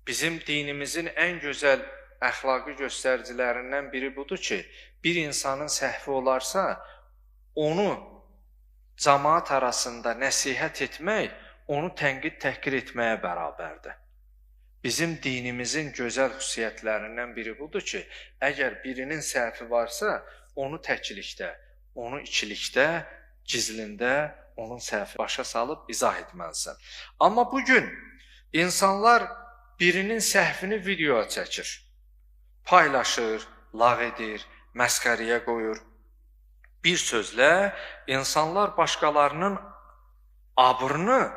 Bizim dinimizin ən gözəl əxlaqi göstəricilərindən biri budur ki, bir insanın səhvi olarsa, onu cəmaat arasında nəsihət etmək, onu tənqid, təhqir etməyə bərabərdir. Bizim dinimizin gözəl xüsusiyyətlərindən biri budur ki, əgər birinin səhvi varsa, onu təklikdə, onu ikilikdə, gizlində onun səhvi başa salıb izah etməlisən. Amma bugün insanlar birinin səhvini videoya çəkir, paylaşır, lağ edir, məsxəriyə qoyur. Bir sözlə, insanlar başqalarının abrını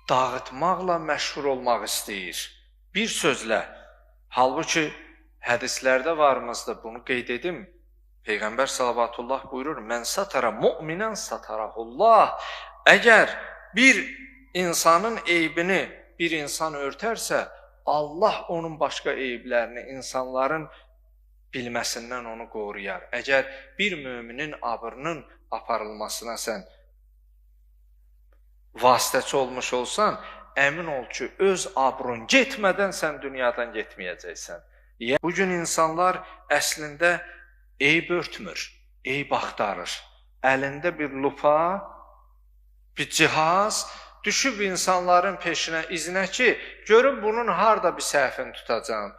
dağıtmaqla məşhur olmaq istəyir. Bir sözlə, halbuki hədislərdə varımızda bunu qeyd edim. Peyğəmbər salavatullah buyurur, "Mən satara mu'minən satarahullah." Əgər bir insanın eybini bir insan örtərsə, Allah onun başqa eyiblərini insanların bilməsindən onu qoruyar. Əgər bir müminin abrının aparılmasına sən vasitəçi olmuş olsan, əmin ol ki, öz abrun getmədən sən dünyadan getməyəcəksən. Bugün insanlar əslində eyb örtmür, eyb axtarır. Əlində bir lupa, bir cihaz, düşüb insanların peşinə, izinə ki, görüm bunun harda bir səhvini tutacağam.